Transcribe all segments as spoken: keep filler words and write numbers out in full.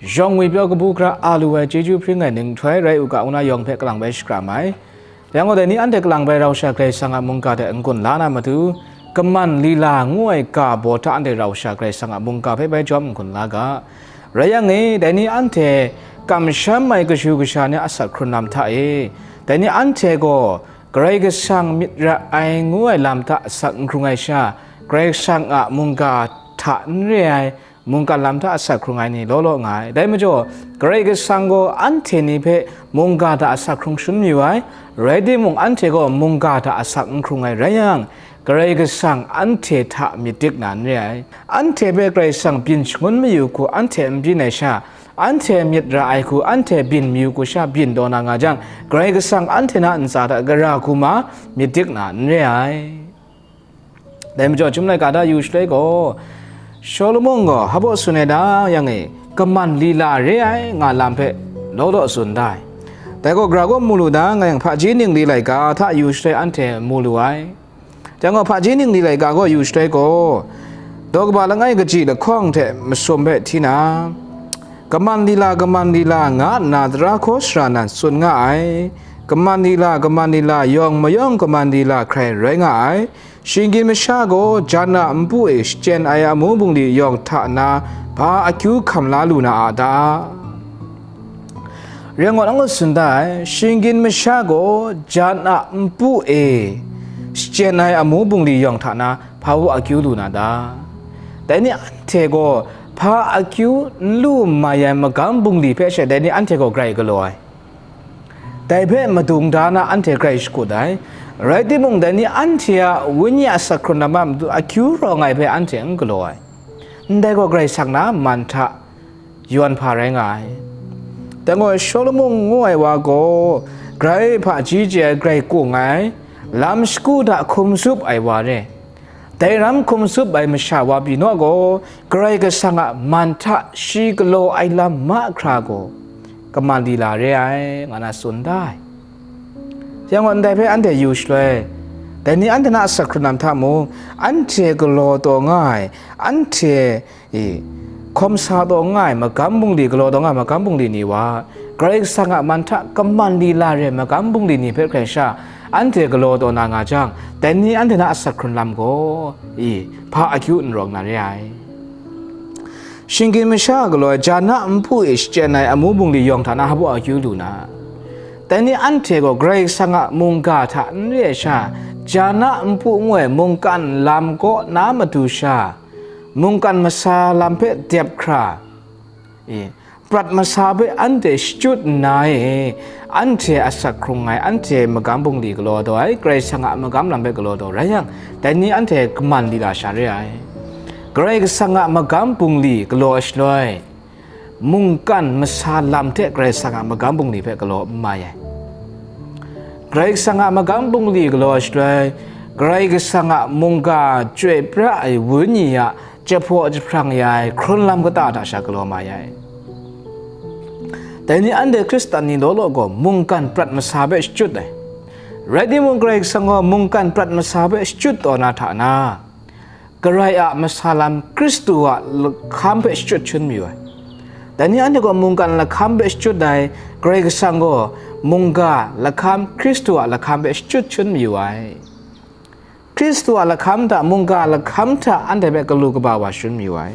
Yawng ngwipyaw kabu gara a lu ai chyeju hpring ai ning nhtoi rai u ga, ngu na yawng hpe kalang bai shakram ai. Yang gaw, dai ni anhte kalang bai rau sha Karai Kasang a mungga hte n-gun la na matu, kaman lila ngu ai ga baw hta anhte rau sha Karai Kasang a mungga hpe bai jawm n-gun la ga. Rai yang e, dai ni anhte kamsham ai kashu kasha ni a asak hkrun lam hta e, dai ni anhte gaw Karai Kasang myit ra ai ngu ai lam hta asak n hkrung ai sha, Karai Kasang a mungga hta n re ai, mungkan lam hta asak hkrung ai ni law law nga ai. Dai majaw, Karai Kasang gaw anhte ni hpe mungga hta asak hkrung shangun mayu ai, rai timung, anhte gaw mungga hta asak n hkrung ai rai yang, Karai Kasang anhte hta myit dik na n re ai. Anhte hpe Karai Kasang byin shangun mayu hku anhte n byin ai sha, anhte myit ra ai hku anhte byin mayu hku sha byin taw na nga jang, Karai Kasang anhte na ntsa hta gara hku ma myit dik na n re ai. Dai majaw, Chyum laika hta yu shaloi gaw, Shawlumon gaw hpa baw tsun ai ta yang e, kaman lila re ai nga lam hpe law law tsun da ai. Dai gaw, gara gaw mu lu ta nga yang, Hpaji Ningli laika hta yu shaloi anhte mu lu ai. Jang gaw, Hpaji Ningli laika gaw yu shaloi gaw, daw kaba langai kaji lahkawng hte masum hpe hti na, kaman lila, kaman lila, nga nna tara hkaw sara nan tsun nga ai. Kaman lila, kaman lila, yawng mayawng kaman lila hkrai rai nga ai. Shinggyim masha gaw jan a npu e shachyen ai amu bungli yawng hta na hpa akyu hkam la lu na a ta? Rai ngut angut tsun da ai, shinggyim masha gaw jan a npu e shachyen ai amu bungli yawng hta na hpa u akyu lu na ta? Dai ni anhte gaw hpa akyu n lu mai ai magam bungli hpe she dai ni anhte gaw grai galaw ai. Dai hpe madung da na anhte grai shakut ai. Rai timung, dai ni anhte a wenyi a asak hkrun lam a matu akyu rawng ai hpe anhte n galaw ai. Ndai gaw Karai Kasang na man hta yawn hpa rai nga ai. Dai gaw, Shawlumon ngu ai wa gaw, grai hpaji chye ai, grai kung ai, lam shagu hta hkum zup ai wa re. Dai ram hkum zup ai masha wa pyi naw gaw, Karai Kasang a man hta shi galaw ai lam mahkra gaw, kaman lila re ai, nga na tsun da ai. Yang gaw, ndai hpe anhte yu shaloi, dai ni anhte na asak hkrun lam hta mung, anhte galaw taw nga ai, anhte e, hkawm sa taw nga ai, magam bungli galaw taw nga ai, magam bungli ni wa, Karai Kasang a man hta kaman lila re ai magam bungli ni hpe hkrai sha, anhte galaw taw na nga jang, dai ni anhte na asak hkrun lam gaw, e, hpa akyu n rawng na re ai. Shinggyim masha a galaw ai, jan a npu e shachyen ai amu bungli yawng hta na hpa akyu lu na? Dai ni anhte gaw Karai Kasang a mungga hta n re ai sha, jan a npu ngu ai mungkan lam kaw na matu sha, mungkan masa lam hpe dep hkra, e, prat masa hpe anhte shachyut nna e, anhte asak hkrung ai, anhte magam bungli galaw taw ai, Karai Kasang a magam lam hpe galaw taw rai yang, dai ni anhte kaman lila sha re ai. Karai Kasang a magam bungli galaw ai shaloi, mungkan masa lam hte Karai Kasang a magam bungli hpe galaw n mai ai. Karai Kasang a magam bungli galaw ai shaloi, Karai Kasang a mungga chyoi pra ai Wenyi a jahpaw jahprang ya ai hkrun lam kata hta sha galaw mai ai. Dai ni anhte Hkristan ni law law gaw mungkan prat masa hpe shachyut ai. Rai timung, Karai Kasang gaw mungkan prat masa hpe shachyut taw na hta na, Karai a masa lam Hkristu a lahkam hpe shachyut shangun mayu ai. Dai ni anhte gaw mungkan lahkam hpe shachyut ai, Karai Kasang gaw mungga lahkam Hkristu a lahkam hpe shachyut shangun mayu ai. Hkristu a lahkam hta, mungga lahkam hta anhte hpe galu kaba wa shangun mayu ai.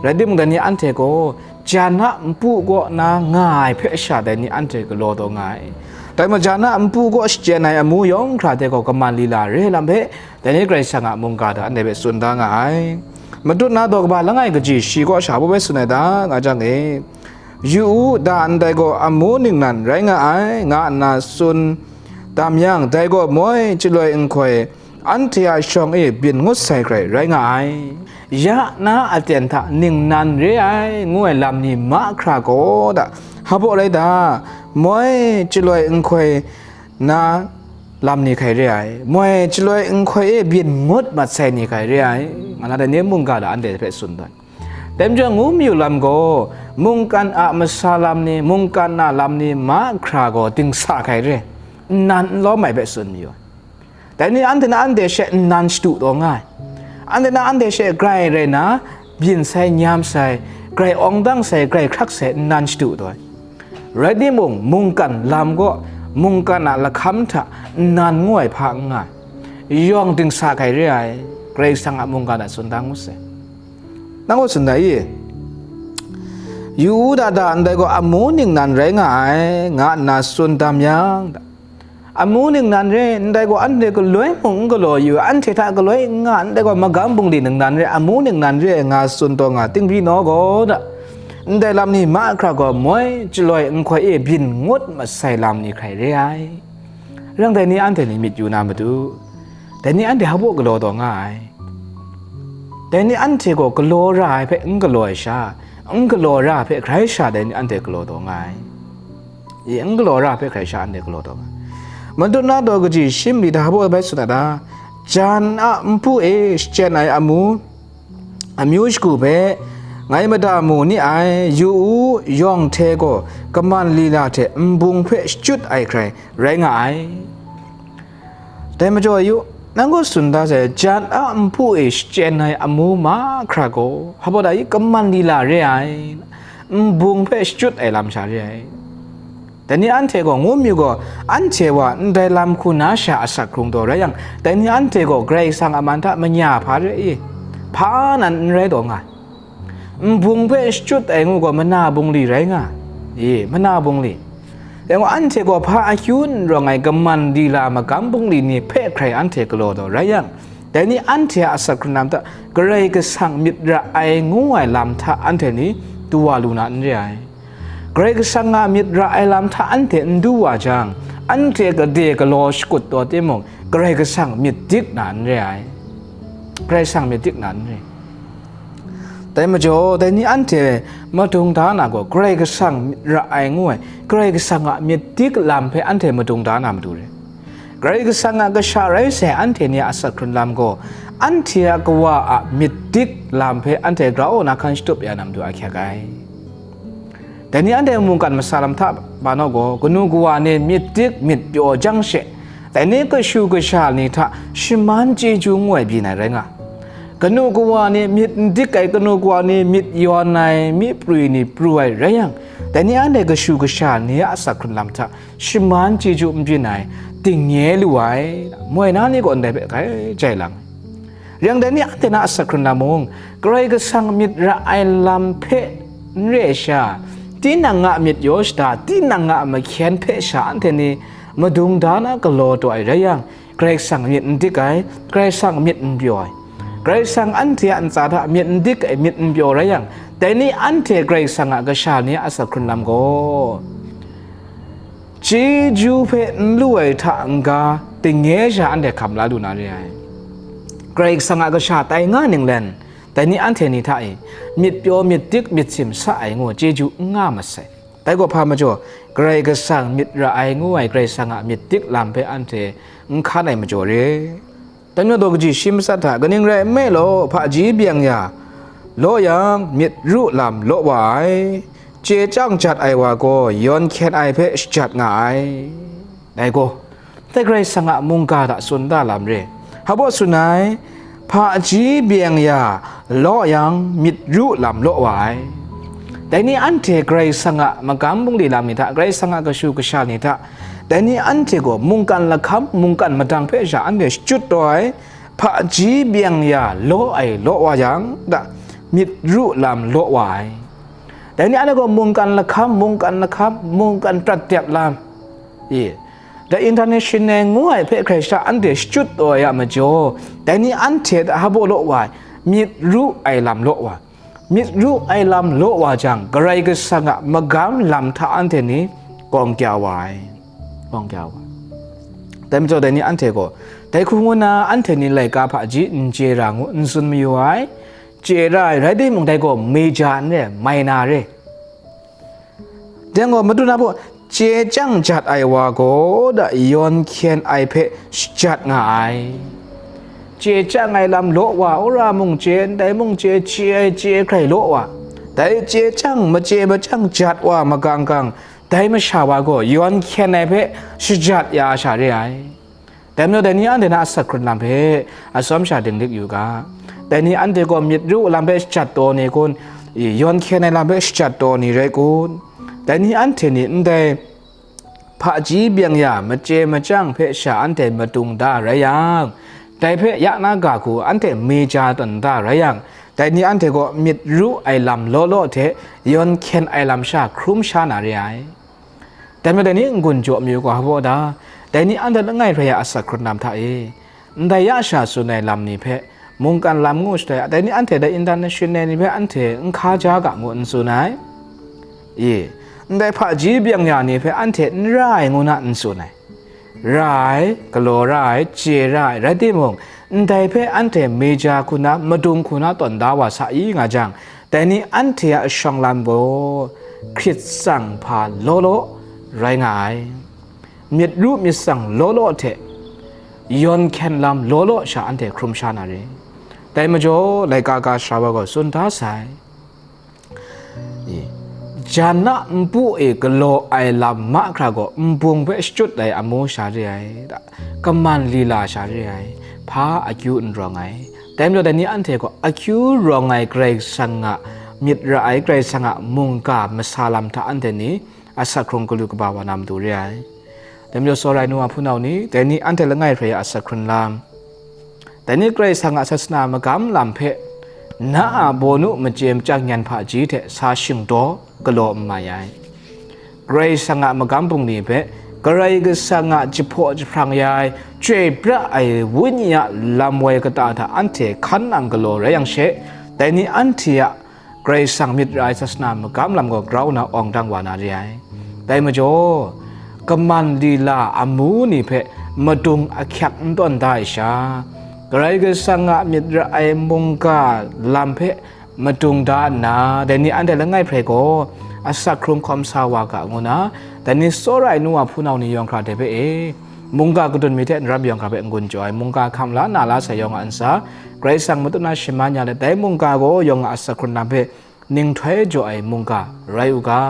Rai timung, dai ni anhte gaw jan a npu kaw na nga ai hpe sha, dai ni anhte galaw taw nga ai. Dai majaw, jan a npu kaw shachyen ai amu yawng hkra hte gaw kaman lila re ai lam hpe, dai ni Karai Kasang a mungga hta anhte hpe tsun da nga ai. Matut na daw kaba langai kaji shi kaw sha hpa bai tsun ai ta, nga jang e, yu u, da ndai gaw amu ningnan rai nga ai, nga nna tsun dam yang, dai gaw moi chyaloi nhtoi anhte a shawng e byin ngut sai hkrai rai nga ai. Ya na aten hta ningnan re ai, ngu ai lam ni mahkra gaw da, hpa rai da, moi chyaloi nhtoi na lam ni hkrai re ai, moi chyaloi nhtoi e byin ngut mat sai ni hkrai re ai, nga na dai ni mungga hta anhte hpe tsun dat. Dai majaw, ngu mayu lam gaw, mungkan a masa lam ni, mungkan a lam ni mahkra gaw dingsa hkrai re, nnan n lawm ai hpe tsun mayu ai. Dai ni anhte na anhte she nnan shadu taw nga ai. Anhte na anhte she grai rai na, byin sai, nyam sai, grai awng dang sai, grai hkrak sai nnan shadu taw ai. Rai timung, mungkan lam gaw mungkan a lahkam hta nnan ngu ai hpa n nga ai. Yawng dingsa hkai re ai, Karai Kasang a mungkan a tsun da ngu sai. Nang gaw tsun da i? Yu u da da, ndai gaw amu ningnan rai nga ai, nga nna tsun dam yang, amu ningnan re, ndai gaw anhte galoi mung n galaw yu, anhte hta galoi n nga, ndai gaw magam bungli ningnan re, amu ningnan re ai nga tsun taw nga, Tingri naw gaw da, ndai lam ni mahkra gaw moi, chyaloi nhtoi e byin ngut masai lam ni hkrai re ai. Rang dai ni anhte ni myit yu na matu, dai ni anhte hpa baw galaw taw nga ai? Dai ni anhte gaw galaw ra ai hpe n galaw ai sha, n galaw ra ai hpe hkrai sha dai ni anhte galaw taw nga ai. I, n galaw ra ai hpe hkrai sha anhte galaw taw nga ai. Madun na daw kaji shi mali hta hpa baw bai tsun ai ta? Jan a npu e shachyen ai amu, amyu shagu hpe ngai mada mu ni ai, yu u, yawng hte gaw kaman lila hte nbung hpe shachyut ai hkrai rai nga ai. Dai majaw yu, nang gaw tsun da sai, jan a npu e shachyen ai amu mahkra gaw, hpa baw da i, kaman lila re ai, nbung hpe shachyut ai lam sha re ai. Dai ni anhte gaw, ngu mu gaw, anhte wa ndai lam hku na sha asak hkrung taw rai yang, dai ni anhte gaw Karai Kasang a man hta manya hpa re i? Hpa nan n rai taw nga ai. Nbung hpe shachyut ai ngu gaw mana bungli rai nga ai. I, mana bungli. Dai gaw, anhte gaw hpa akyu n rawng ai kaman lila magam bungli ni hpe hkrai anhte galaw taw rai yang, dai ni anhte a asak hkrun lam hta Karai Kasang myit ra ai ngu ai lam hta anhte ni du wa lu na n re ai. Karai Kasang a myit ra ai lam hta anhte n du wa jang, anhte gade galaw shakut taw timung, Karai Kasang myit dik na n re ai. Karai Kasang myit dik na n re. Dai majaw, dai ni anhte madung da na gaw, Karai Kasang myit ra ai ngu ai, Karai Kasang a myit dik lam hpe anhte madung da na matu re. Karai Kasang a kasha rai sai anhte ni a asak hkrun lam gaw, anhte a Kawa a myit dik lam hpe anhte grau nna hkan shatup ya na matu ahkyak ai. Dai ni anhte mungkan masa lam hta ba naw gaw, kanu kawa ni myit dik myit pyaw jang she, dai ni kashu kasha ni hta shaman chyeju ngu ai byin ai rai nga. Kanu kawa ni myit n dik ai, kanu kawa ni myit yawn ai, myi prwi ni pru ai rai yang, dai ni anhte kashu kasha ni a asak hkrun lam hta shaman chyeju n byin ai, dingnye lu ai, moi na ni gaw ndai hpe grai jai lang. Rai yang, dai ni anhte na asak hkrun lam mung, Karai Kasang myit ra ai lam hpe n re ai sha, tinang a myit yaw shada, tinang a mahkyen hpe sha anhte ni madung da na galaw taw ai rai yang, Karai Kasang myit n dik ai, Karai Kasang myit n pyaw ai, Karai Kasang anhte a ntsa hta myit n dik ai, myit n pyaw rai yang, dai ni anhte Karai Kasang a kasha ni a asak hkrun lam gaw, chyeju hpe n lu ai hta n-ga, dingnye sha anhte hkam la lu na re ai. Karai Kasang a kasha tai nga ninglen, dai ni anhte ni hta e, myit pyaw, myit dik, myit sim sa ai ngu chyeju n nga masai. Dai gaw hpa majaw, Karai Kasang myit ra ai ngu ai Karai Kasang a myit dik lam hpe anhte n hkan ai majaw re. Dai majaw daw kaji shi matsat hta, kaning rai nme law, hpaji byeng ya law yang, myit ru lam law wa ai, chye chyang jat ai wa gaw yawn hkyen ai hpe shajat nga ai. Dai gaw, dai Karai Kasang a mungga hta tsun da lam re. Hpa baw tsun ai, hpaji byeng ya law yang, myit ru lam law wa ai. Dai ni anhte Karai Kasang a magam bungli lam ni hta, Karai Kasang a kashu kasha ni hta, dai ni anhte gaw mungkan lahkam, mungkan madang hpe sha anhte shachyut taw ai, hpaji byeng ya law ai law wa yang, da, myit ru lam law wa ai. Dai ni anhte gaw mungkan lahkam, mungkan lahkam, mungkan prat dep lam, e, da, international ngu ai hpe hkrai sha anhte shachyut taw ai a majaw, dai ni anhte hta hpa baw law wa ai, myit ru ai lam law wa ai. Myit ru ai lam law wa jang, Karai Kasang a magam lam hta anhte ni gawng kya wa ai, gawng kya wa ai. Dai majaw, dai ni anhte gaw, dai hku ngu nna anhte ni laika hpaji n chye ra ngu n tsun mayu ai, chye ra ai rai timung, dai gaw major n re, minor re. Dai gaw, madu na baw, chye chyang jat ai wa gaw da yawn hkyen ai hpe shajat nga ai. Chye chyang ai lam law wa, wora mung chye, ndai mung chye, chye ai chye hkrai law wa, dai chye chyang, machye machyang jat wa magang gang, dai masha wa gaw yawn hkyen ai hpe shajat ya sha re ai. Dai majaw, dai ni anhte na asak hkrun lam hpe atsawm sha dinglik yu ga. Dai ni anhte gaw myit ru lam hpe shajat taw ni kun, i, yawn hkyen ai lam hpe shajat taw ni rai kun? Dai ni anhte ni ndai hpaji byeng ya machye machyang hpe sha anhte madung da rai yang, dai hpe ya na ga hku anhte meja tawn da rai yang, dai ni anhte gaw myit ru ai lam law law hte yawn hkyen ai lam sha hkrum sha na re ai. Dai majaw dai ni n-gun jaw mayu ga hpaw da, dai ni anhte langai hprai a asak hkrun lam hta e, ndai ya sha tsun ai lam ni hpe mungkan lam ngu shatai, dai ni anhte dai international ni hpe anhte n hkaja ga ngu n tsun ai. I, ndai hpaji byeng ya ni hpe anhte n ra ai ngu na n tsun ai. Ra ai, galaw ra ai, chye ra ai, rai timung, ndai hpe anhte meja hku na, madung hku na tawn da wa sa i nga jang, dai ni anhte a shawng lam gaw hkrit tsang hpa law law rai nga ai. Myit ru myit tsang law law hte yawn hkyen lam law law sha anhte hkrum sha na re. Dai majaw, laika ga sara wa gaw tsun da sai. I, jan a npu e galaw ai lam mahkra gaw nbung hpe shachyut ai amu sha re ai, kaman lila sha re ai, hpa akyu n rawng ai. Dai majaw dai ni anhte gaw akyu rawng ai Karai Kasang a myit ra ai, Karai Kasang a mungga masa lam hta anhte ni asak hkrung galu kaba wa na matu re ai. Dai majaw, tsawra ai nu wa hpunau ni, dai ni anhte langai hprai a asak hkrun lam, dai ni Karai Kasang a sasana magam lam hpe na a bawnu machye machyang nyan hpaji hte sa shingdaw galaw n mai ai. Karai Kasang a magam bungli hpe Karai Kasang a jahpaw jahprang ya ai, chyoi pra ai Wenyi a lam woi kata hta anhte hkan nang galaw rai yang she, dai ni anhte a Karai Kasang myit ra ai sasana magam lam gaw grau nna awng dang wa na re ai. Dai majaw, kaman lila amu ni hpe madung ahkyak n tawn da ai sha, Karai Kasang a myit ra ai mungga lam hpe madung da nna, dai ni anhte langai hprai gaw asak hkrung hkawm sa wa ga ngu na, dai ni tsawra ai nu wa hpunau ni yawng hkra dai hpe e, mungga kadun mi hte nram yawng hkra hpe n-gun jaw ai, mungga hkam la na la sai yawng a ntsa, Karai Kasang matut na shaman ya let, dai mungga gaw yawng a asak hkrun lam hpe ninghtoi jaw ai mungga rai u ga.